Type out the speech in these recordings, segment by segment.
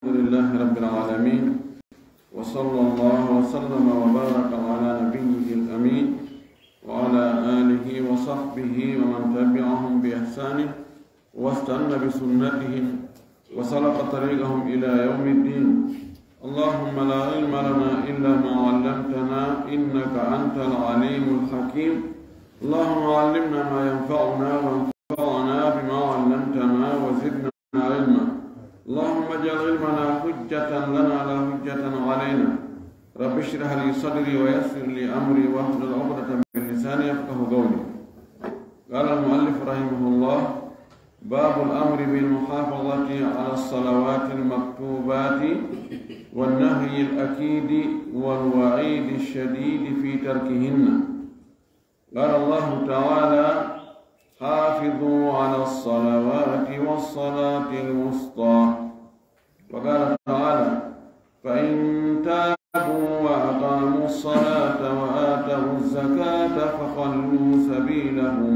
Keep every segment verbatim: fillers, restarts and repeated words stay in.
لله رب العالمين، وصلى الله وسلم وبارك على نبيه الأمين وعلى آله وصحبه ومن تبعهم بإحسان واستن بسنتهم وسلك طريقهم إلى يوم الدين. اللهم لا علم لنا إلا ما علمتنا إنك أنت العليم الحكيم. اللهم علمنا ما ينفعنا وانفعنا بما علمتنا وزدنا علما. اللهم اجعل علمنا حجة لنا لا حجة علينا. رب اشرح لي صدري ويسر لي أمري واحلل عقدة من لساني يفقه قولي. قال المؤلف رحمه الله: باب الأمر بالمحافظة على الصلوات المكتوبات والنهي الأكيد والوعيد الشديد في تركهن. قال الله تعالى: حافظوا على الصلوات والصلاة الوسطى. وقال تعالى: فإن تابوا وأقاموا الصلاة وآتوا الزكاة فخلوا سبيلهم.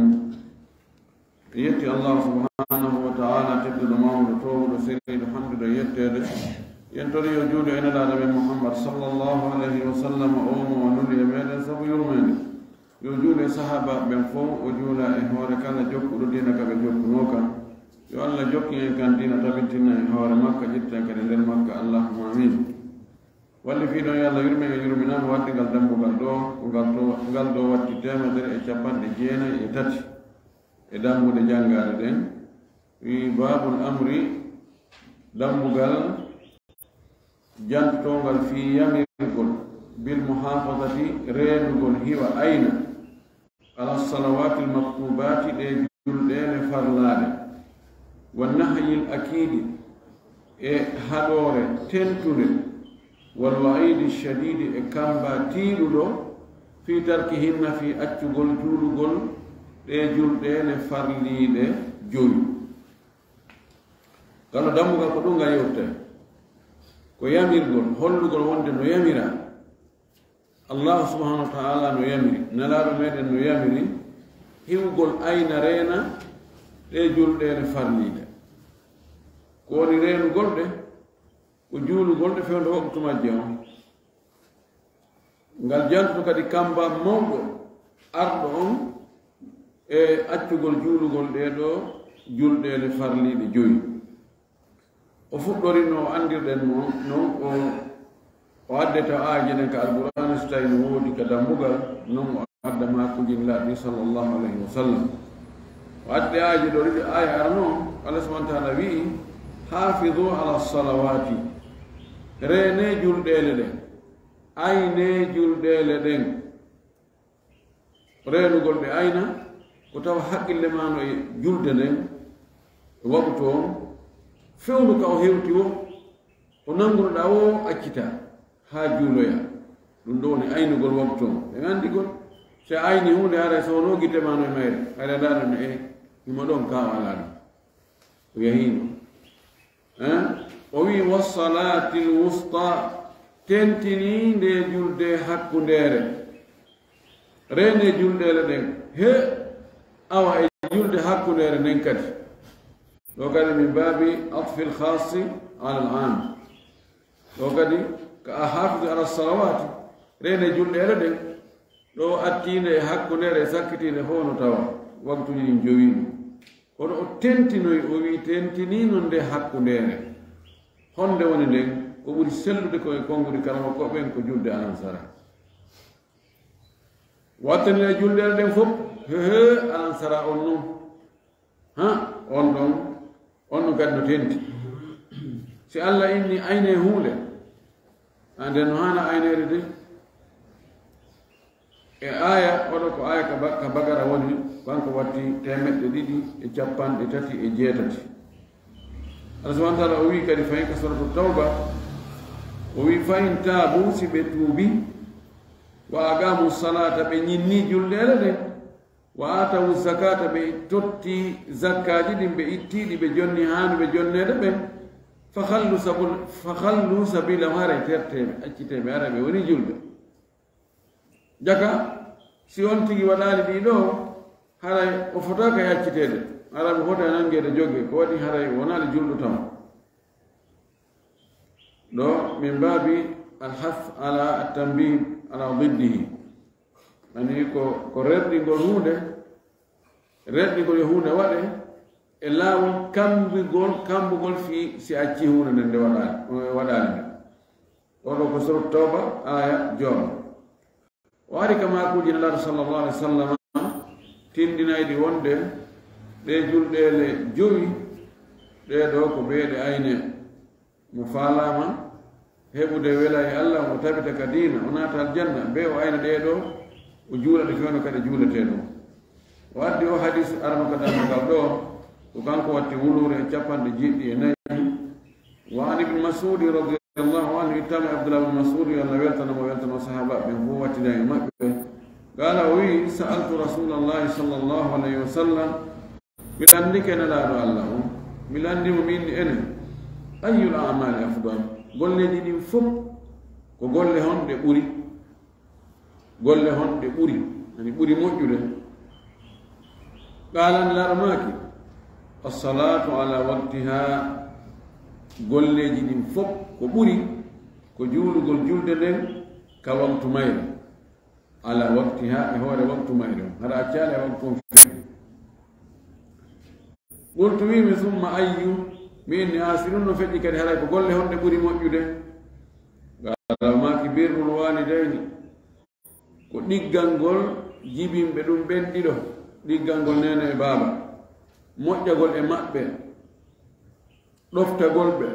Yetti Allah subhanahu wa ta'ala, tedduɗo, mawɗo, toowuɗo, seniiɗo, handuɗo e yetteede. Yen tori yo juuɗe e Nelaaɗo men Muhammad sallallahu alayhi wa sallam, o mo o nuli e meɗen sabu yurmeende. Yo juuɗe e sahaabaaɓe ɓen fow, o juula e hoore kala jokkuɗo diina ka ɓe jokkunoo kan. Yo Allah jokkin en kan diina, tabintina en hoore makka, ƴetta en kadi nder makka. Allahumma amin. Walli fii ɗon, yo Allah yurme en, yurminama, waddi ngal dambugal ɗo, ko ngal to, ngal ɗo watti teemedere e capanɗe jeenayi e tati e dambuɗe janngaade ɗen. Wi: babul amri, dambugal jantotongal fii yamirgol, bil muhafazati, reenugol, hiwa, ayna, ala salawatil maktubaati, ɗe julɗeele farlaaɗe, wa nahyil akiidi, e haɗoore tentunde, wal wa'iidi shadiidi, e kamba tiiɗuɗo, fii tarkihinna, fii accugol juulugol ɗe julɗeele farliiɗe jowi. Kala dammugal ko ɗum ngal yewtee. Ko yamirgol, hollugol wonde no yamira. Allahu subhanahu wa ta'ala no yamiri, Nelaaɗo meɗen no yamiri, hiwgol ayna reena ɗe julɗeele farliiɗe. Ko woni reenugol ɗe? Ko juulugol ɗe fewndo waqtu majje on. Ngal jantoto kadi kamba mawɗo arɗo on e accugol juulugol ɗee ɗoo julɗeele farliiɗe joyi. O fuɗɗorino, o anndirɗen mo non, o, o addeta aaje ɗen ka Alqur'aana, so tawi no woodi ka dambugal, non o adda maakujin laaɓi, sallallahu alayhi wa sallam. O addi aaje ɗo ɗiɗi, aaya arano, Allah subhanahu wa ta'ala wi'i: "Hafizu ala salawati." Reene julɗeele ɗen. Ayne julɗeele ɗen. Reenugol ɗe ayna, ko tawa haqqille ma no e julde nden, e waqtu on, fewndo ka o hewti woo, ko nanngunoɗaa woo accitaa haa juuloyaa. Ɗum ɗoo woni aynugol waqtu on. En anndi kon, si a ayni huunde, haray so wonoo gite ma no e mayre, haray ndaarɗen no, e, himo ɗon, kaa o alaa ɗum. O yahiino. Eh? O wi'i: "Wassalatil wusta", tentinii nde julde hakkundeere. Reene julɗeele ɗen. He, awa e julde hakkundeere nden kadi. Ɗo kadi min baabi atfil khassi alal am. Ɗo kadi, ka a hafizu ala salawaati, reene julɗeele ɗen, ɗo attiinde e hakkundeere e sakkitiinde fof no tawa, waktuuji ɗin jowiino. Kono o tentinoyi, o wi'i, tentinii non nde hakkundeere. Honde woni nden? Ko ɓuri sellude ko e konnguɗi karamokooɓe ɓen ko julde alansara. Wattani e julɗeele ɗen fof, he, he, alansara on non. Ha, on ɗon, on ɗon kadi no tenti. Si Allah inni ayne huunde, a, nden no haana ayneede de. E aaya, oɗo ko aaya ka ba-, ka Bagara woni, kanko watti teemeɗɗe ɗiɗi e capanɗe tati e jeetati. Allah subhanahu wa ta'ala o wi'i kadi fahin ka Suratu Tawba, o wi'i: "Fa in taabu", si ɓe tuubi, "wa aqamu salata", ɓe ñinni julɗeele ɗen, "wa aatawu zakata", ɓe totti zakkaaji ɗin, ɓe ittii ɗi, ɓe jonni haanuɓe jonneede ɓen, "fa khallu sabul-, fa khallu sabilahum", haray tertee ɓe, accitee ɓe, haray ɓe woni julɓe. Jaka, si on tigi waɗaali ɗii ɗoo, haray o fotaaka yacciteede, haray o fota nanngeede jogge, ko waɗi haray o wonaali julɗo tawa. Ɗo min baabi alhas ala tanbih ala diddihi. Ani ko, ko rerɗingol huunde, rerɗingol yo huunde waɗe e laawol kambugol, kambugol fii si acci huunde nden nde waɗaali, waɗaali nde. Oɗo ko surat Tawba, aya jooma. O ari ka maakuuji Nelaaɗo sallallahu alaihi wasallam, tindinayɗi wonde ɗee julɗeele jowi, ɗee ɗoo ko beeɗe ayne. Mo faalaama heɓude wela e Allah, mo tabita ka diina, o naata aljanna, be o ayna ɗee ɗoo, o juula ɗe fewndo kadi juuletee ɗum. O addi o hadis arano ka dammugal ɗoo, ko kanko watti wuluure e capanɗe jeeɗiɗi e nayi. Wa an ibn Mas'ud radiyallahu anhu, ittama e Abdullah ibn Mas'ud, yo Allah weltano mo, weltano sahaba ɓen fof, wattida e maɓɓe. Qala, o wi, sa'altu Rasulallahi sallallahu alayhi wa sallam, mi landike Nelaaɗo Allah on, mi landi mo, mi inni enen, ayyul a'mali afdal? Golleeji ɗin fof, ko golle honɗe ɓuri? Golle honɗe ɓuri, ani ɓuri moƴƴude? Qala, Nelaaɗo maaki, as-salatu ala waqtiha. Golleeji ɗin fof ko ɓuri, ko juulugol julde nden ka waktu mayre. Ala waqtiha, e hoore waktu mayre on. Hara accaali e waktu on feƴƴi. Qultu, wiimi, summa ayyu? Mi inni, a, si ɗum no feƴƴi kadi, haray ko golle honɗe ɓuri moƴƴude? Qala, o maaki, birrul walidayni. Ko ɗiggangol jibinɓe ɗum ɓen ɗiɗo, ɗiggangol neene e baaba, moƴƴagol e maɓɓe, ɗoftagol ɓe,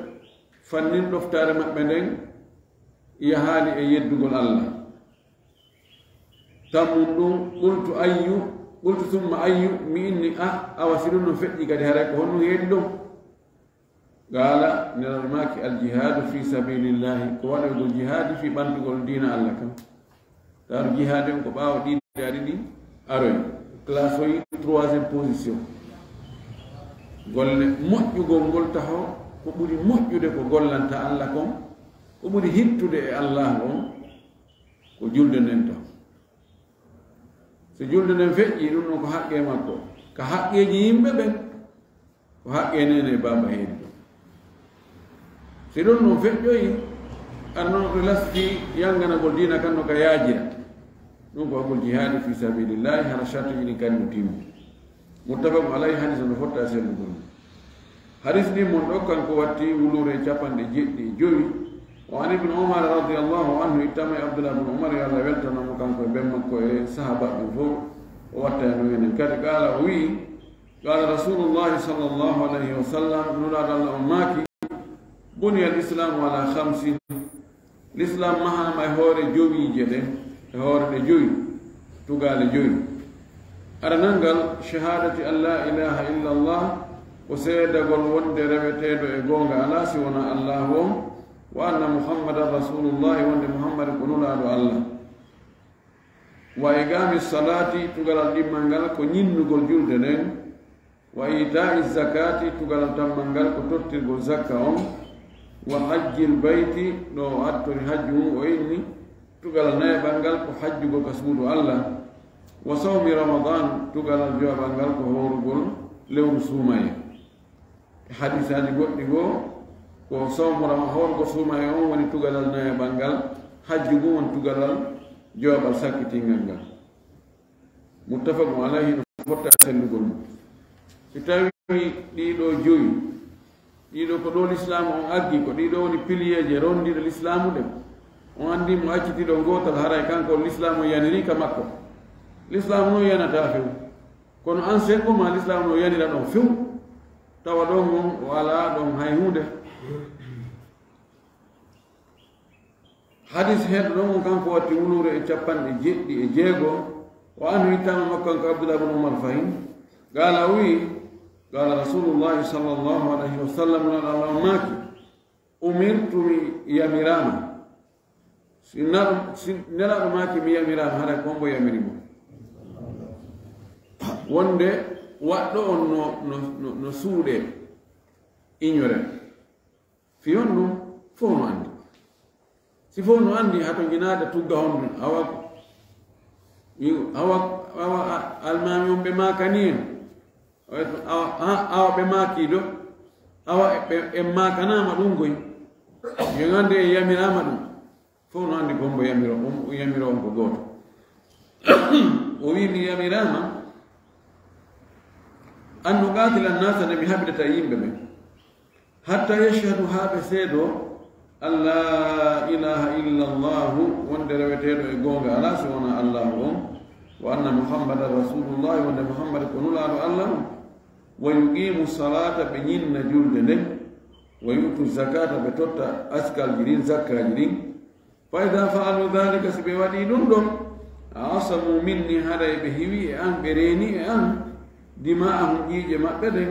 fannin ɗoftaare maɓɓe nden yahaali e yeddugol Allah. Tammun ɗum, qultu ayyu, qultu summa ayyu, mi inni, a, awa si ɗum no feƴƴi kadi, haray ko honɗum heedi ɗum? Qala, Nelaaɗo maaki, al jihadu fi sabilillahi, ko waɗoygol jihaadi fii ɓantugol diina Allah kan. Taaro jihaadi on ko ɓaawo ɗiɗi ari ɗi aroy, classe oy troisième position. Golle moƴƴugol ngol taho, ko ɓuri moƴƴude ko gollanta Allah kon, ko ɓuri hittude e Allah on, ko julde nden taho. So julde nden feƴƴi, ɗum ɗon ko haqqe makko, ka haqqeeji yimɓe ɓen. Ko haqqe neene e baaba heedi ɗon. Si ɗum ɗon feƴƴoyi, ar non ɗo lasfi yanganagol diina kan no ka yaajira. Ɗum ko haqqul jihaadi fi sabilillahi, hara sharti ɗin kadi no timmi. Muttafaqun alayhi, hadis no fotta e sellugol. Hadis ɗin mon ɗo kanko watti wuluure capanɗe jeɗɗi e jowi. Wa an ibn Umar radiyallahu anhu, ittama e Abdullah ibn Umar, yo Allah weltano mo kanko e ben makko e sahaba ɓen fof. O watta e no enen kadi. Qala, o wi'i, Qala Rasulullahi sallallahu alayhi wa sallam, Nulaaɗo Allah on maaki, buniya al-islamu ala khamsin, l'islam mahaama e hoore jowiije ɗe, e hoore ɗe jowi, tugaale jowi. Aranal ngal, shahadati an la ilaha illa Allah, ko seedagol wonde reweteeɗo e goonga alaa si wonaa Allahu on, wa anna Muhammadan Rasulullahi, wonde Muhammad ko Nulaaɗo Allah. Wa iqaami salaati, tugalal ɗimmal ngal ko ñinnugol julde nden. Wa iitaa'i zakaati, tugalal tammal ngal ko tottirgol zakka on. Wa hajjil bayti, ɗo o artori hajju ngun, o inni, tugalal nayaɓal ngal ko hajjugol ka suudu Allah. Wa sawmi Ramadan, tugalal jowaɓal ngal ko hoorugol lewru suumaye. E hadisaaji goɗɗi goo, ko sawmu Rama-, hoorgo suumaye on woni tugalal nayaɓal ngal, hajju ngun woni tugalal jowaɓal sakkitingal ngal. Muttafaqun alayhi, no fotta e sellugol mum. Si tawii ɗii ɗoo jowi, ɗii ɗoo ko ɗoo lislaamu on ardi, ko ɗii ɗoo woni piliyeeje ronndiiɗe lislaamu ɗen, on anndi mo accitiiɗo gootal, haray kanko on lislaamu yaniri ka makko. Lislaamu non yanataa few. Kono an senngo maa lislaamu no yanira ɗon few, tawa ɗon on o alaa ɗon hay huunde. Hadis heeɗo ɗon on kanko watti wuluure e capanɗe jeɗɗi e jeego, o anhu ittama makko kanko Abdullah ibn Umar fahin, qala o wi'i, qala Rasulullahi sallallahu alayhi wa sallam, Nulaaɗo Allah on maaki, umirtu mi yamiraama. Si nar-, si Nelaaɗo maaki mi yamiraama, haray ko hombo yamiri mo? Wonde waɗɗo on no, no, no, no suuɗe, ignoré. Fii honɗum? Fof no anndi. Si fof no anndi, hato jinaade tugga honɗum? Awa, awa, awa, a-, almaami on ɓe maakani en. Awa, awa, awa ɓe maaki ɗo. Awa ɓe, ɓe maakanaama ɗum koy. Yo nganndu en yamiraama ɗum. Fof no anndi ko hombo yamiro, on yamiro on ko gooto. O wi mi yamiraama an uqaatila nnaasa, nde mi haɓidata yimɓe ɓen, hatta yashhadu, haa ɓe seedo, an laa ilaaha illa Allaahu, wonde reweteeɗo e goonga alaa si wonaa Allaahu on, wa anna Muhammadan rasuulullaahi, wonde Muhammad ko nulaaɗo Allah on, wa yuqiimu salaata, ɓe ñinna julde nden, wa yu'tu zakaata, ɓe totta askalji ɗin, zakkaaji ɗin, fa idaa fa'alu dhaalika, si ɓe waɗii ɗum ɗon, asamu minni, haray ɓe hiwi e an, ɓe reeni e an, dimaa'ahum, ƴiiƴe maɓɓe ɗen,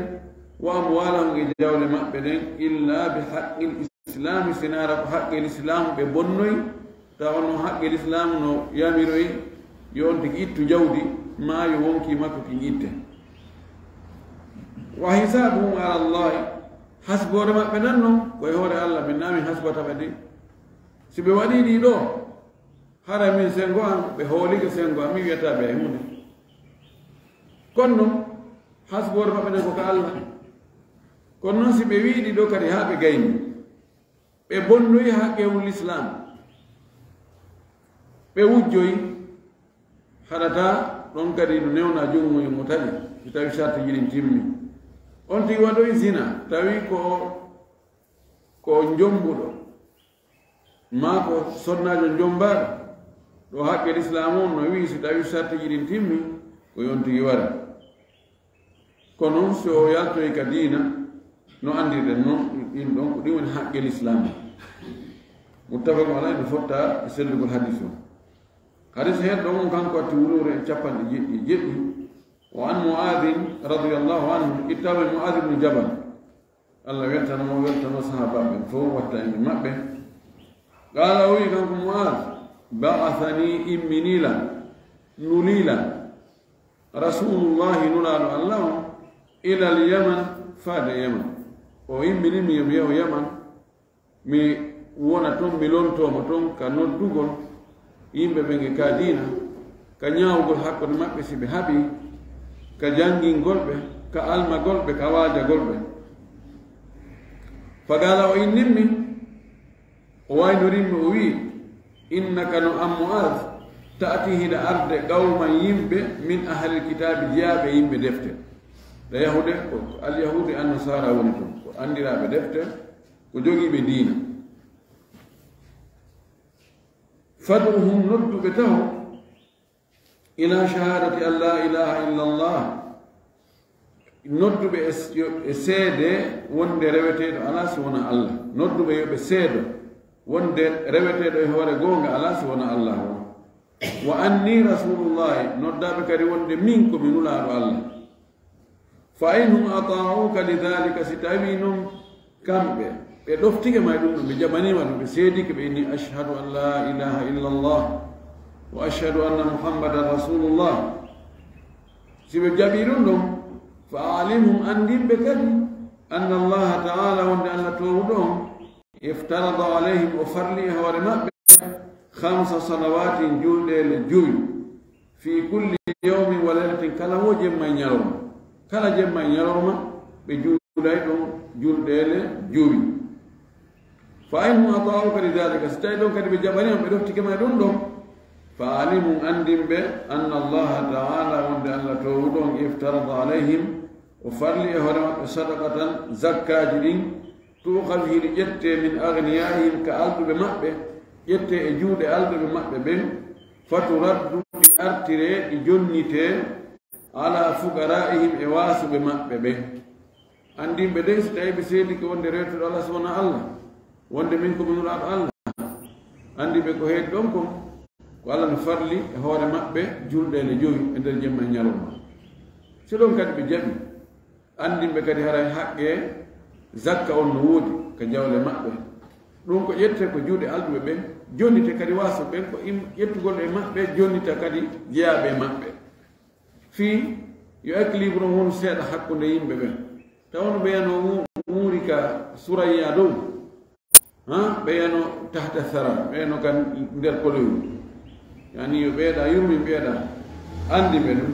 wa amwaalahum, e jawle maɓɓe ɗen, illaa bi haqqil islaami, sinaara ko haqqe lislaamu ɓe bonnoyi, tawa non haqqe lislaamu no yamiroyi yo on tigi ittu jawdi, maa yo wonkii makko kin itte. Wa hisaabuhum ala Allaahi, hasboore maɓɓe nan non ko e hoore Alla, min naa min hasbata ɓe de. Si ɓe waɗii ɗii ɗoo, hara min senngo an, ɓe hoolike senngo an, mi wiyataa ɓe hay huunde. Kono non, hasboore maɓɓe nan ko ka Alla. Kono non, si ɓe wi'i ɗii ɗoo kadi haa ɓe gayni, ɓe bonnoyi haqqe on lislaam, ɓe wujjoyi, haɗataa ɗon kadi no newna junngo mo taƴi, si tawi sarti jiɗin timmi. On tigi waɗoyi zina, tawi ko, ko njombuɗo, maa ko sonnaajo njombaaɗo, ɗo haqqe lislaam on no wi'i si tawi sarti jiɗin timmi, ko yo on tigi wara. Kono si o yaltoyi ka diina, no anndirɗen non, ɗin ɗon ko ɗin woni haqqe lislaam. Muttafaqun alayhi, no fotta e sellugol hadis on. Hadis heen ɗon on kanko watti wuluure e capanɗe jeɗɗi e jeɗɗi. Wa an Mu'aadin radiyallaahu anhu, ittaama e Mu'aad ibn Jabal. Allah weltano mo, weltano sahaabaaɓe ɓen fof, watta e maɓɓe. Qaala, o wi'i kanko Mu'aad, ba'athanii, imminii lan, nulii lan, Rasuulullaahi, nulaaɗo Allah on, ilal Yaman, faade Yaman. O immini mi yo mi yahu Yaman, mi wona ton, mi lontoo mo ton ka noddugol yimɓe ɓen e ka diina, ka ñaawugol hakkunde maɓɓe si ɓe haɓii, ka janngingol ɓe, ka almagol ɓe, ka waajagol ɓe. Faqaala, o innimmi, o waynorimmi, o wi'i, innaka, no an Mu'aaz, ta'tii, hiɗa arde, qawman, yimɓe, min ahlil kitaabi, jeyaaɓe yimɓe defte. Ɗa yahude, ko alyahuudu e annasaara woni ton, ko anndiraaɓe defte, ko jogiiɓe diina. Fad'uhum, noddu ɓe taho, ilaa shahaadati an laa ilaaha illa Allah, noddu ɓe e, yo, e seede wonde reweteeɗo alaa si wonaa Allah. Noddu ɓe yo ɓe seedo wonde reweteeɗo e hoore goonga alaa si wonaa Allah on. Wa annii rasuulullaahi, noddaa ɓe kadi wonde min ko mi nulaaɗo Allah. Fa in hum ataa'uuka li dhaalika, si tawii non kamɓe ɓe ɗoftike ma e ɗum ɗon, ɓe jaɓaniima ɗum, ɓe seedike, ɓe inni, ashhadu an laa ilaaha illa Allah, wa ashhadu anna Muhammadan rasuulullah. Si ɓe jaɓii ɗum ɗon, fa a'limhum, anndin ɓe kadi, anna Allaha ta'aala, wonde Allah toowuɗo on, iftarada alayhim, o farli e hoore maɓɓe, khamsa salawaatin, julɗeele jowi, fii kulli yawmin wa laylatin, kala woo jemma e ñalorma. Kala jemma e ñalorma, ɓe juulay ɗon julɗeele jowi. Fa in hum ataa'uuka li dhaalika, si tawii ɗon kadi ɓe jaɓanii ma, ɓe ɗoftike ma e ɗum ɗon, fa a'limhum, anndin ɓe, anna Allaha ta'aala, wonde Allah toowuɗo on, iftarada alayhim, o farli e hoore maɓɓe sadaqatan, zakkaaji ɗin, tu'khadhu, hiɗi ƴettee, min aghniyaa'ihim, ka alɗuɓe maɓɓe, ƴettee e juuɗe alɗuɓe maɓɓe ɓen, fa turaddu, ɗi artiree, ɗi jonnitee, ala fuqaraa'ihim, e waasuɓe maɓɓe ɓen. Anndin ɓe dey, si tawii ɓe seedike wonde reweteeɗo alaa si wonaa Allah, wonde min ko mi nulaaɗo Allah, anndin ɓe ko heedi ɗon kon, ko Allah no farli e hoore maɓɓe julɗeele jowi e nder jemma e ñalorma. Si ɗon kadi ɓe jaɓii, anndin ɓe kadi haray haqqe zakka on no woodi ka jawle maɓɓe. Ɗum ko ƴettee ko juuɗe alɗuɓe ɓen, jonnitee kadi waasuɓe ɓen, ko im-, ƴettugol e maɓɓe, jonnita kadi jeyaaɓe e maɓɓe. Fii yo équilibre on wonu seeɗa hakkunde yimɓe ɓen. Tawa no ɓeya no wu-, wuuri ka Surayya dow, ha, ɓeya no tahta sara, ɓeya no ka nder koloyru. Yani yo ɓeeɗa yurmin ɓeeɗa, anndin ɓe ɗum.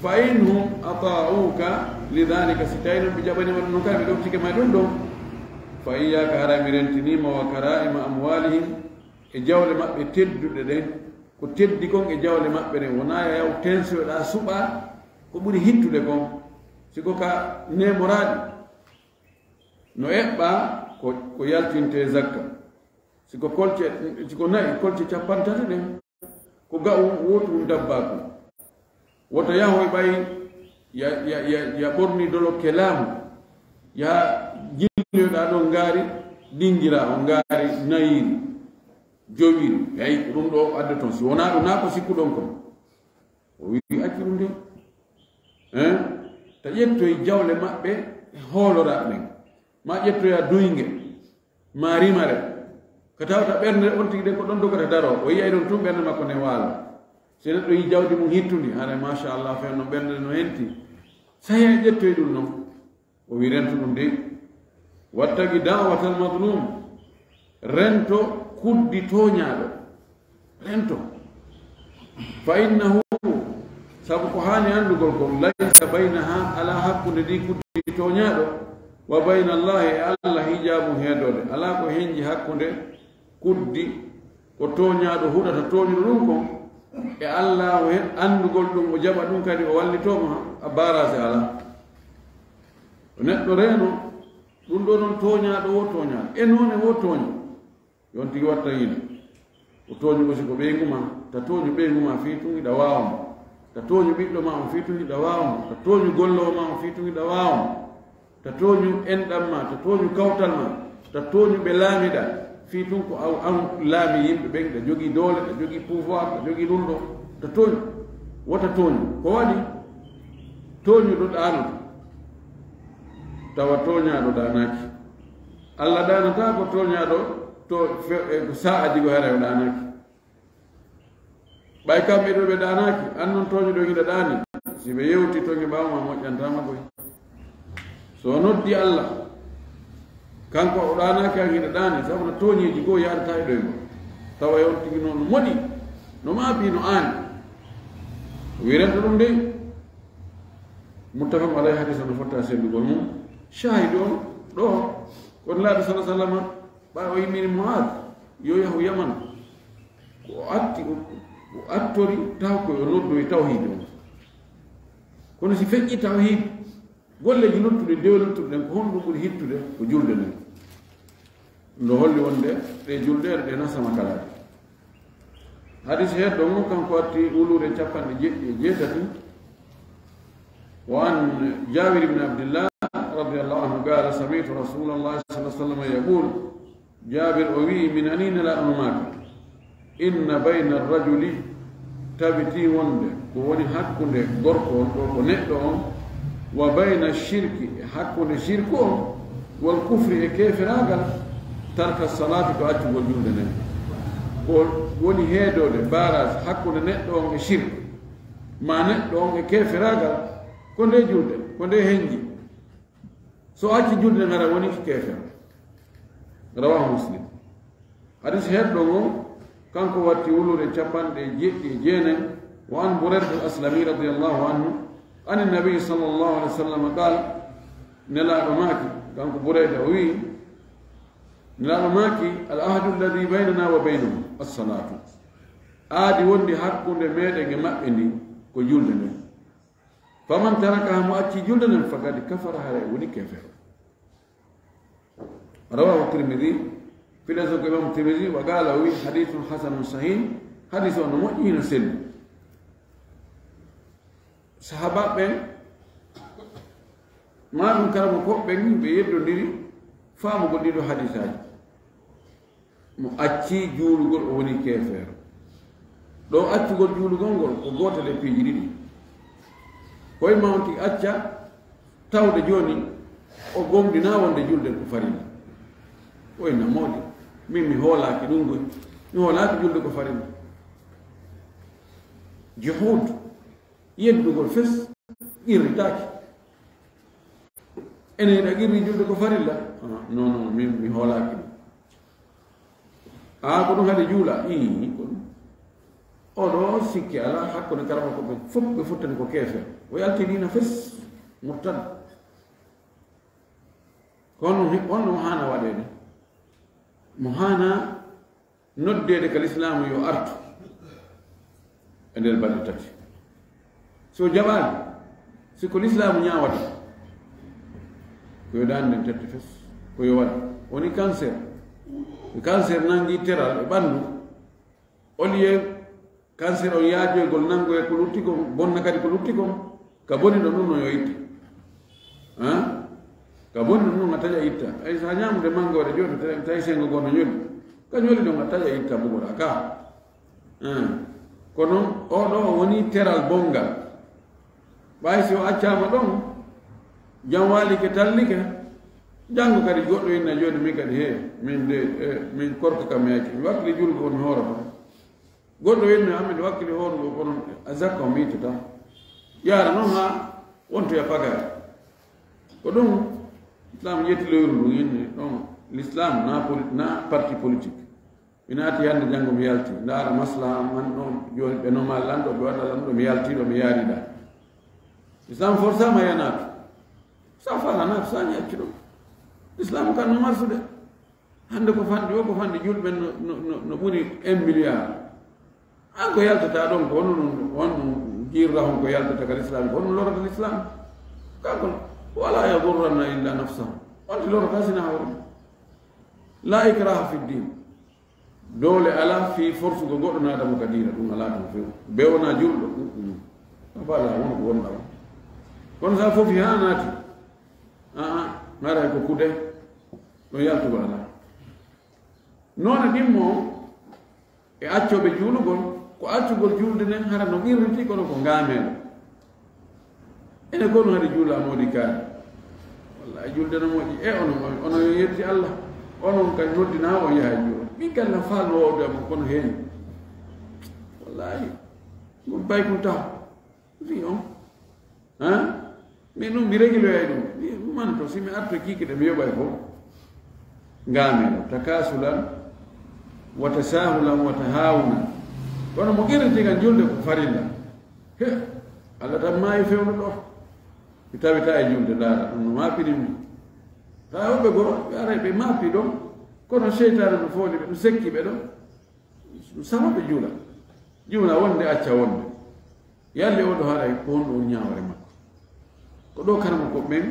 Fa in hum ataa'uuka li dhaalika, si tawii non ɓe jaɓanii ma ɗum non kay, ɓe ɗoftike ma e ɗum ɗon, Fa iyyaka, haray mi rentiniima, wa karaa'ima amwaalihim, e jawle maɓɓe tedduɗe ɗen, ko teddi kon e jawle maɓɓe ɗen, wonaa yaw tensoyoɗaa suɓaa ko ɓuri hittude kon, si ko ka neemoraaɗi, no eɓɓaa ko, ko yaltintee zakka. Si ko kolce, si ko na'i, kolce cappanɗe tati ɗen, ko ga'u wootu ɗum dabbaaku. Woto yahoy ɓay ya, ya, ya, ya ɓorni dolokke laamu, ya jilloyoɗaa ɗon ngaari, dingiraa on ngaari nayiiri, jowiiri. Hey, ko ɗum ɗo adda ton. Si wonaa ɗum, naa ko sikkuɗon kon. O wi'i, accu ɗum de. Hein? Ta ƴettoy jawle maɓɓe e hooloraaɓe ɓen. Ma ƴettoya duyge, ma rimare. Ka tawata ɓernde on tigi de ko ɗon dogata daroo. O yi'ay ɗon tun ɓernde makko nden waalo. Si neɗɗo yi jawdi mum hittundi, haray machallah, fen no ɓernde no henti. Sahi a ƴettoy ɗum non. O wi, rento ɗum de. Wattaqi da'watal mazlum. Rento kuddi tooñaaɗo. Rento. Fa innahu, sabu ko haani anndugol kon, laysa baynaha, alaa hakkunde ndi kuddi tooñaaɗo, wa bayna Allahi, e Allah, hijaabun, heedoode. Alaa ko henji hakkunde kuddi ko tooñaaɗo huɗata tooñuɗo ɗum kon, e Allah, o he-, anndugol ɗum, o jaɓa ɗum, kadi o wallitoo mo, a barrage alaa. Neɗɗo reeno, ɗum ɗo noon tooñaaɗo wo tooñaaɗo. E noone wo tooñi. Yon tigi watta yino. O tooñi aussi ko ɓeyngu ma. Ta tooñu ɓeyngu ma fii tun hiɗa waawa mo. Ta tooñu ɓiɗɗo ma on fii tun hiɗa waawa mo. Ta tooñu gollowo ma on fii tun hiɗa waawa mo. Ta tooñu enɗan ma, ta tooñu kawtal ma, ta tooñu ɓe laamiɗa. Fii tun ko aw-, an laami yimɓe ɓen, ɗa jogii doole, ɗa jogii pouvoir, ɗa jogii ɗum ɗo. Ta tooñu. Wota tooñu. Ko waɗi? Tooñuɗo ɗaanoto. Tawa tooñaaɗo ɗaanaaki. Allah ɗaanataa ko tooñaaɗo to fe-, e ko saa'aji go hara o ɗaanaaki. Ɓay kamɓe ɗo ɓe ɗaanaaki, an non tooñuɗo hiɗa ɗaani. Si ɓe yewti toŋe ɓaawo ma moƴƴantaama koy. So o noddi Allah, kanko o ɗaanaaki an hiɗa ɗaani, sabu no tooñeeji goo yaadataa e ɗoyngol. Tawa e on tigi noon no moɗi, no maabii, no aani. O wiranta ɗum de. Muttafaqun alayhi, hadis on no fotta e sellugol mum. Shahidi on ɗo, ko Nulaaɗo sallallahu alaihi wasallam, ɓay o immini Mu'aaz, yo yahu Yaman. Ko o atti, o, o attori taw ko yo noddoy tawhiid on. Kono si feƴƴi tawhiid, golleeji luttuɗi, dewe luttuɗe ɗen, ko honɗum ɓuri hittude? Ko julde nden. No holli wonde ɗe juldeere ɗe na sama kalaaɗe. Hadis heedɗo ngon kanko watti wuluure capanɗe jeɗɗi e jeetati. Wa an Jaabir ibn Abdillah radiyallahu anhu qaala, sami'tu Rasuulallahi sallallahu alaihi wasallam yaquul, Jaabir o wi'i, mi nanii Nelaaɗo no maaki, inna bayna rajuli, tabitii wonde ko woni hakkunde gorko on ɗo, ko neɗɗo on, wa bayna shirki, e hakkunde shirku on, wal kufri, e keeferaagal, tarka salaati, ko accugol julde nden. Ko woni heedoode barrage hakkunde neɗɗo on e shirku, ma neɗɗo on e keeferaagal, ko nde julde, ko nde henji. So acci julde nden, hara woni keefeero. Rawahu Muslim. Hadis heedɗo ngo, kanko watti wuluure capanɗe jeɗɗi e jeenayi, wa an Burayda al-Aslami radiyallahu anhu, an Nabi sallallahu alaihi wasallam qaal, Nelaaɗo maaki, kanko Burayda o wi'i, Nelaaɗo maaki, al ahdu alladhi baynana wa baynahum as-salaatu. Aadi wondi hakkunde meɗen e maɓɓe ndin, ko julde nden. Faman tarakaha, mo acci julde nden, faqad kafara, haray woni keefeero. Rawahu Tirmidhi, filosof ko Imam Tirmidhi, wa qala, o wi, hadithun hasanun sahih, hadis on no moƴƴi, hino selli. Sahaaba ɓen, ma ɗum karamo ko ɓen, ɓe yeddondiri faamugol ɗiɗo hadisaaji. Mo acci juulugol, o woni keefeero. Ɗo accugol juulugol ngol ko gootel e piiji ɗiɗi. Ko e ma on tigi acca, tawde jooni o gomɗinaa wonde julde ko farilla. O inna moodi, min mi hoolaaki ɗum goy. Mi hoolaaki julde ko farilla. Juhuud, yeddugol fes, qirritaaki. Ene yiɗa qirri julde ko farilla? Ah, non, non, min mi hoolaaki ɗum. Ah, ko ɗum haɗi juula? Ii, ko ɗum. Oɗo sikki alaa, hakkunde karama ko ɓe fof ɓe fottani ko keefe. O yalti diina fes, murtad. Kono hi- on no haana waɗeede. Mo haana noddeede ka lislaamu yo artu e nder balɗe tati. So jaɓaali, si ko lislaamu ñaawata, ko yo daande nden tette fes, ko yo waɗ. Woni cancer. Cancer nangi teral e ɓanndu, au lieu cancer on yaajoygol nango e ko lutti kon, bonna kadi ko lutti kon, ka boni ɗo ɗum no yo itta. Hein? Ka boni ɗum no a taƴa itta. Ay sa ñaamude mangoore jooni, tawi sengo goo no ñoli. Ka ñoli ɗon a taƴa itta bugoɗa ka. Hein? Kono o ɗo o woni teral bongal. Ɓay si o accaama ɗon, jam waalike tallike, janngo kadi goɗɗo inna jooni min kadi he, min de, e, min korka kam mi acci. Mi wakkili julgo on mi hooroto. Goɗɗo inna amin wakkili hoorugo kono a zakka o miitata. Yaara noon haa wontoya pagaare. Ko ɗum Islam yetti lewru ndu inni ɗon l'Islam na poli- na parti politique. Mi naati hannde janngo mi yalti. Ndaara maslaha man ɗon jooni ɓe noma lanɗo ɓe waɗa lanɗo mi yalti ɗo mi yaarida. Islam forsa ma ya naatu. Sa fala naatu sa ñaccu ɗum. Islam kan no marsude. Hannde ko fanɗi o ko fanɗi julɓe no, no, no, no ɓuri un milliard. An ko yaltata ɗon ko honno ɗum honno jiirra hon ko yaltata ka l'islam ko honno lorata l'islam. Kanko wala yadurranna illa nafsahu. Onti lorata sina hawre. La ikraha fi ddin. Doole alaa fii forsugo goɗɗo naata mo ka diina ɗum alaa ɗum few. Be wonaa julɗo. Abala won ko wonɗa o. Kono sa fofi haa naati aa haray ko kude ɗo yaltugo alaa. Noone ɗimmo e accooɓe juulugol ko accugol juulde nden hara no qirriti kono ko ngaameelo. Ene kono hade juula moodi kaari. Wallahi julde no moƴƴi e onon onon yo yetti Allah. Onon kay noddina o yaha juula min kadi na faalno wawde mo kono heeni. Wallahi ɗum bay ɗum taw wi on. Hein? Mais ɗum mi regiloyay ɗum mi manto si mi arto kiike ɗe mi yoɓay fof. Ngaameelo takasulan wa tasahulan wa tahawunan. Kono mo qirritigal julde ko farilla. He, Allah tan maayi fewndo ɗo. Mi tawita e julde ndaara ɗum no maapini mi. Tawa woɓɓe goo ɓe aray ɓe maapi ɗon. Kono seytaane no fooli ɓe ɗum sekki ɓe ɗon. Ɗum sama ɓe juula. Juula wonde acca wonde. Yalli o ɗo haray ko honɗo woni ñaawore makko. Ko ɗo karama ko ɓen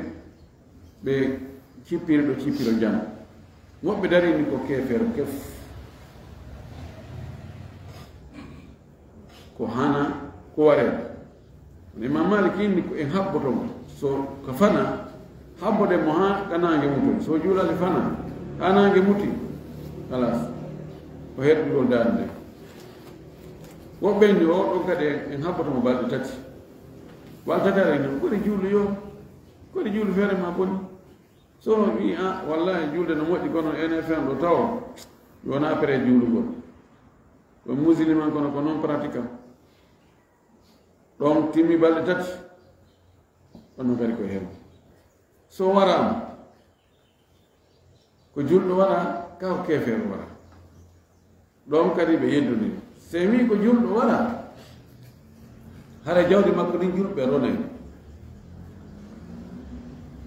ɓe cippiri ɗo cippiro jam. Woɓɓe darini ko keefeero kef. Ko hana ko wareede. Kono imam malik inni ko en habboto mo so ka fana. Habboɗen mo haa ka naange mutoy so juulaali fana haa naange muti. Halas ko heddugol daande nde. Woɓɓe ni o ɗon kadi en habboto mo balɗe tati. Balɗe tati ara ni kodi juulu yo kodi juulu feere ma boni. So wi a wallahi juulde no moƴƴi kono ene fen ɗo taw mi wona prêt juulugol. Ko musulman kono ko non pratiquant. Ɗon timmi balɗe tati. Ɗon no kadi ko heen so waraama ko julɗo wara ka ko keefeero wara. Ɗon kadi ɓe yeddondiri. Sey wi ko julɗo wara hara jawdi makko ɗin julɓe ronay.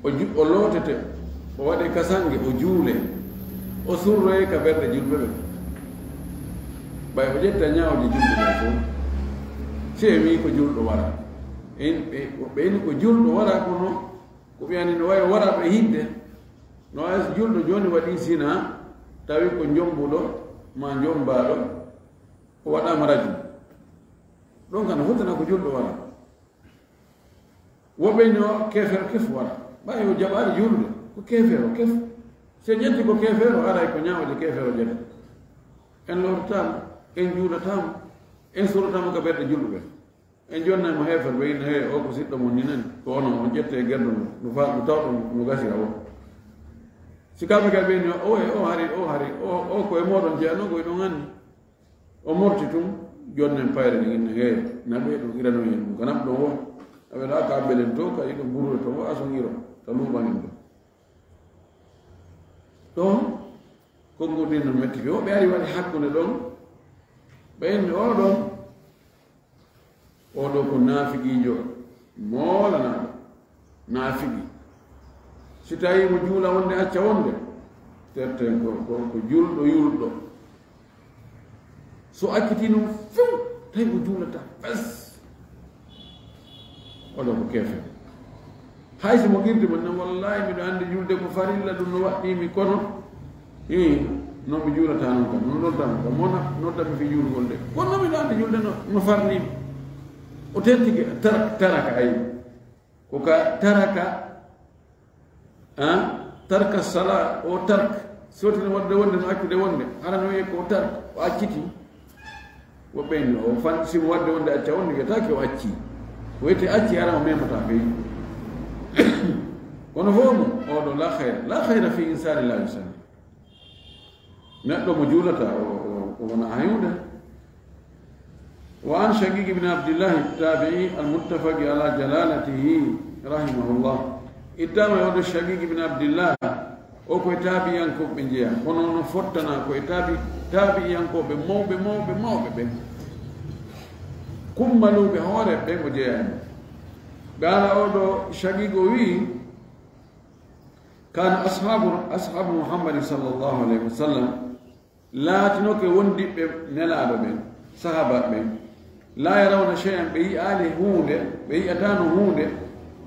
O ju- o lootete o waɗe ka sange o juule. O surroye ka ɓerɗe julɓe ɓe. Ɓay o ƴetta ñaawde julɓe ɓe fof. Sey wi ko julɗo wara. En ɓe woɓɓe ini ko julɗo wara kono ko ɓiyani no wawi waraɓe hidde. No wawi so julɗo joni waɗi sina tawi ko jombuɗo ma jombaɗo o waɗama rajum. Ɗon kan hotana ko julɗo wara. Woɓɓe no kefero kef wara ɓay o jaɓaɗo julde. Ko kefero kef. So ƴetti ko kefero aray ko ñawoje kefero jete. En lortama en juulatama en surotama ka ɓerɗe julɓe. En jonnay mo heefer ɓe inna he o ko siɗɗo mon ni nani ko onon on ƴette e gerɗo ndu no fa no tawɗo no gasira o. Si kamɓe kadi ɓe inni o e o hari o hari o o ko e moɗon jeyanoo koye ɗon anni. O morti tun jonnen payre ni inna he naɓe ɗum irano hen ɗum ka naɓ ɗon o. Aɓe ɗa ka belen to ka iɗo burure to o ason iro ka luɓanin ɗum. Ɗon konngol ɗin no metti ɓe woɓɓe ari waɗi hakkunde ɗon. Ɓe inni oɗon oɗo ko naafiqiijo moolanaɗo naafigi. Si tawii mo juula wonde acca wonde, terten ko, ko, ko julɗo yulɗo. So acciti ɗum few, tawi o juulata fes. Oɗo ko keefe. Hay so mo qirdi mo, "No, wallahi, miɗo anndi julde ko farilla, ɗum no waɗɗii mi, kono, ii, no mi juulata noon kam, no nodda mo kam, mo na-, nodda mi fii juulgol de. Kono no miɗo anndi julde no, no farnii mi." O tettike, tar-, taraka, ayi. Ko ka taraka, ah, tarka sala, o tark. Sotino waɗde wonde, no accude wonde. Hara no wiye ko tark, o acciti. Woɓɓe en, o fan-, si mo waɗde wonde acca wonde, wiyetaake o acci. O wiyete acci, hara o memata fey. Kono fof mum, oɗo la khayra. La khayra fi insani la yusalli. Neɗɗo mo juulata, o, o, o wona hayude. Wa an Shaqiq ibn Abdillah tabi'i al-muttafaqi ala jalalatihi rahimahullah. Ittama e oɗo Shaqiq ibn Abdillah, o ko e taabi'iyankooɓe ɓe njeyaa. Kono no fottana ko e taabi-, taabi'iyankooɓe mawɓe, mawɓe, mawɓe ɓe. Kummaluuɓe hoore ɓe o jeyaa e mum. Qaala oɗo Shaqiq o wi'i, "Kana ashabu, ashabu Muhammadin sallallahu alayhi wa sallam." Laatinoke wondiɓɓe Nelaaɗo ɓen, sahaaba ɓen, "la yarawna shay'an", ɓe yi'aali huunde, ɓe yi'ataano huunde,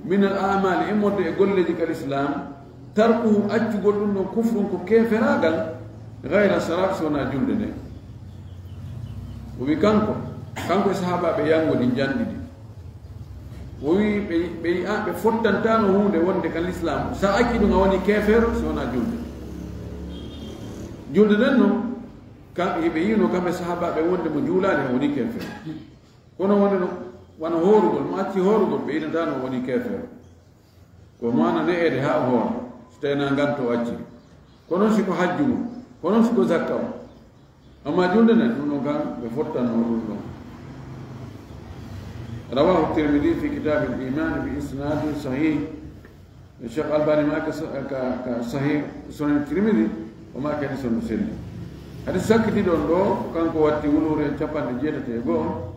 "min al a'mali", immorde e golleeji kal islam, "tarkuhu", accugol ɗum ɗon, "kufrun", ko keeferaagal, "ghayra salat", so wonaa julde nde. O wi kanko, kanko e sahaabaaɓe yanngudi njanɗi ɗi. O wi ɓe, ɓe yi'a, ɓe fottantaano huunde wonde ka lislaam. So a acci ɗum, a woni keefeero, so wonaa julde. Julde nden non, kam, hiɓe yi'uno kamɓe sahaabaaɓe wonde mo juulaali, o woni keefeero. Kono wonde no, wano hoorugol, mo acci hoorugol, ɓe inataano o woni keefeero. Ko mo ana ne'eede haa o hoora, so tawii na nganto o acciri. Ko non si ko hajju mum, ko non si ko zakka o. Amma julde nden, ɗum ɗon kan, ɓe fottanno ɗum ɗon. Rawahu Tirmidhi fi kitab al-iman bi isnadin sahih. Cheikh Albani ma ka, ka, ka sahih Sunan Tirmidhi, o ma ka hadis on no selli. Hadis sakkiti ɗon ɗo, ko kanko watti wuluure capanɗe jeetati e go'o.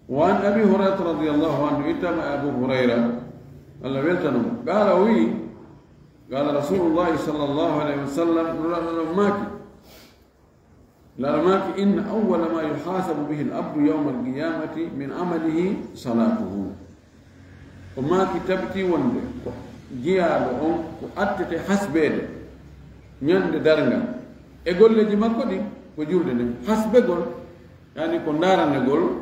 Wa an Abi Hurayrata radiyallahu anhu, ittama e Abu Hurayra, Allah weltano mo. Qaala, o wi'i, qaala Rasulullahi sallallahu alayhi wa sallam, Nulaaɗo Allah maaki, Nulaaɗo maaki, "Inna awwala ma yuhasabu bihi al-abdu yawma al-qiyamati min amalihi salatuhu." O maaki, tabiti wonde ko jiyaaɗo on ko attete hasbeede ñande darngal e golleeji makko ɗin ko julde nden. Hasbegol, yani ko ndaaranegol,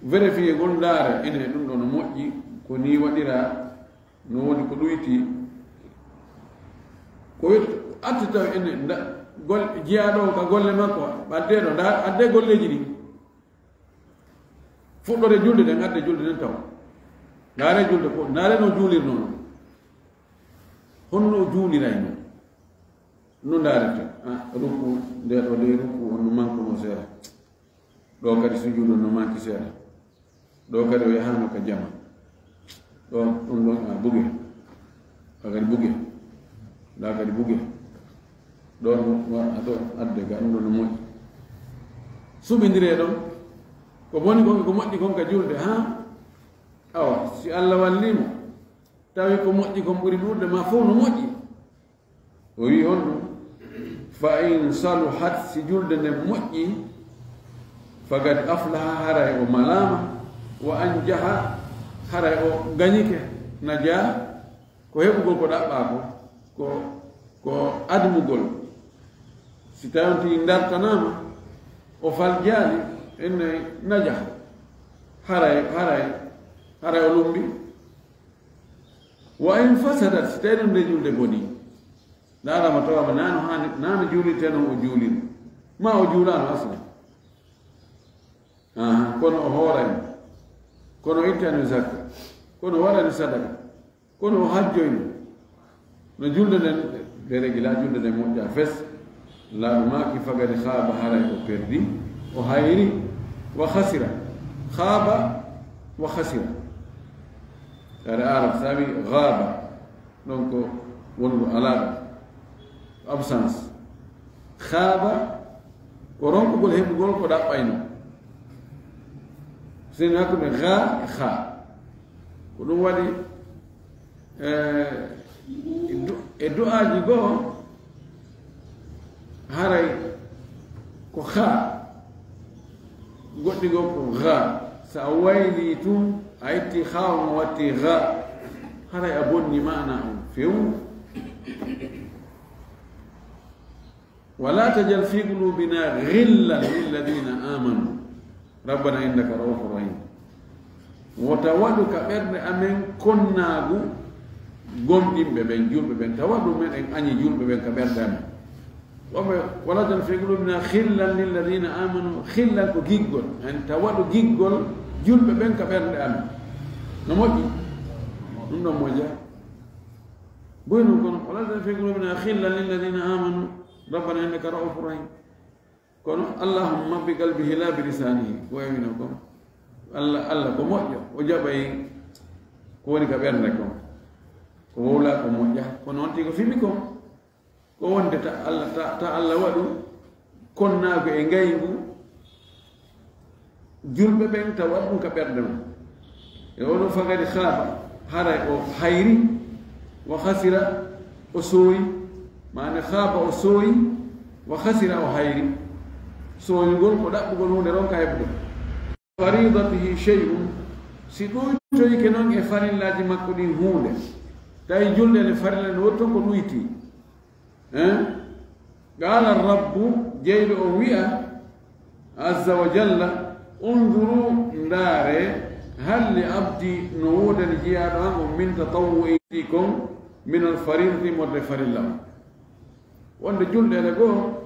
vérifier gol, ndaare ene ɗum ɗo no moƴƴi, ko ni waɗira, no woni ko ɗuyti. Ko wiyte, atti taw ene nda-, gol-, jiyaaɗo on ka golle makko, ɓadde ɗo, nda-, adde golleeji ɗi. Fuɗɗore julde nden, adde julde nden taw. Ndaare julde ko, ndaare no juulirno non. Honno o juulirayno? No ndaarete? Ah, rukku, nde ɗo de rukku, on no mankuno seeɗa. Ɗo kadi sujuudu no manki seeɗa. Ɗo kadi o yahaano ka jama. Ɗo, ɗum ɗon, a, buge. Ɗo kadi buge. Ɗo kadi buge. Ɗo no, wa-, a, ɗo adde ga, ɗum ɗon no moƴƴi. Suɓindiree ɗon. Ko boni kon, ko moƴƴi kon ka julde, ha? Awa, si Allah wallii mo, tawi ko moƴƴi kon ɓuri ɗuuɗde ma fof no moƴƴi. O wi'i honɗum? Fa in saluhat, si julde nden moƴƴi, faqad aflaha, haray o malaama, wa anjaha, haray o gañike, najaa, ko heɓugol ko ɗaɓɓaa ko, ko, ko admugol. Si tawi on tigi dartanaama, o faljaali, enne najaa, haray, haray, haray o lumbi. Wa in fasadat, si tawi ɗum nde julde boni, ndaarama tawa mo naano haani, naano juulirte noon o juuliri. Ma o juulaano asla. Aha, kono o hoorani. Kono o ittani zakka. Kono o waɗani sadaka. Kono o hajjoyno. No julde nden, ɓe regi la julde nden moƴƴa fes. Laaɗo maaki fagari haaba haray o perdi. O hayri. Wa khasira. Haaba wa khasira. Kare Arab sabi haaba. Donc, wongo alaaɗo, absence. Haaba, ko ronkugol heɓugol ko ɗaɓɓayno. Seni hakkunde ha e ha. Ko ɗum waɗi Eh, e du-, e du'aaji goo, haray ko haa, goɗɗi goo ko haa. So a waylii tun, a ittii haa on, a wattii haa, haray a bonnii maanaa on few. ولا تجعل في قلوبنا غلا للذين آمنوا ربنا إنك رءوف رحيم. Wota waɗu ka ɓerɗe amen konnaagu gomɗinɓe ɓen, julɓe ɓen. Ta waɗu meɗen añi julɓe ɓen ka ɓerɗe amen. Woɓɓe, ولا تجعل في قلوبنا غلا للذين آمنوا, ghillan ko giggol. En ta waɗu giggol julɓe ɓen ka ɓerɗe amen. No moƴƴi? Ɗum ɗon moƴƴa. Boy non kono, ولا تجعل في قلوبنا غلا للذين آمنوا ربنا إنك رءوف رحيم. Kono, اللهم بقلبه لا بلسانه, ko wayno kon. Allah, Allah ko moƴƴo, o jaɓay ko woni ka ɓernde kon. Ko wowlaa ko moƴƴa, kono on tigi ko fiɓi kon. Ko wonde ta Allah, ta, ta Allah waɗu konnaagu e ngayngu julɓe ɓen, tawa ɗum ka ɓerɗe mum. E oɗo فقد خاب, haray o hayri, وخسر, o sooyi, maana خاب o sooyi, وخسر o hayri. Sooyugol ko ɗaɓɓugol huunde ronka heɓde. فريضته شيء, si ɗuytoyike non e farillaaji makko ɗin huunde, tawi julde ne farilla ne wotto ko ɗuyti. Eh? قال الرب, jeyɗo o wi'a, عز وجل, انظروا, ndaare, هل لعبدي, no woodani jiyaaɗo an on, من تطوع, kon, من الفريضة, morde farilla on. Wonde julɗeele goo,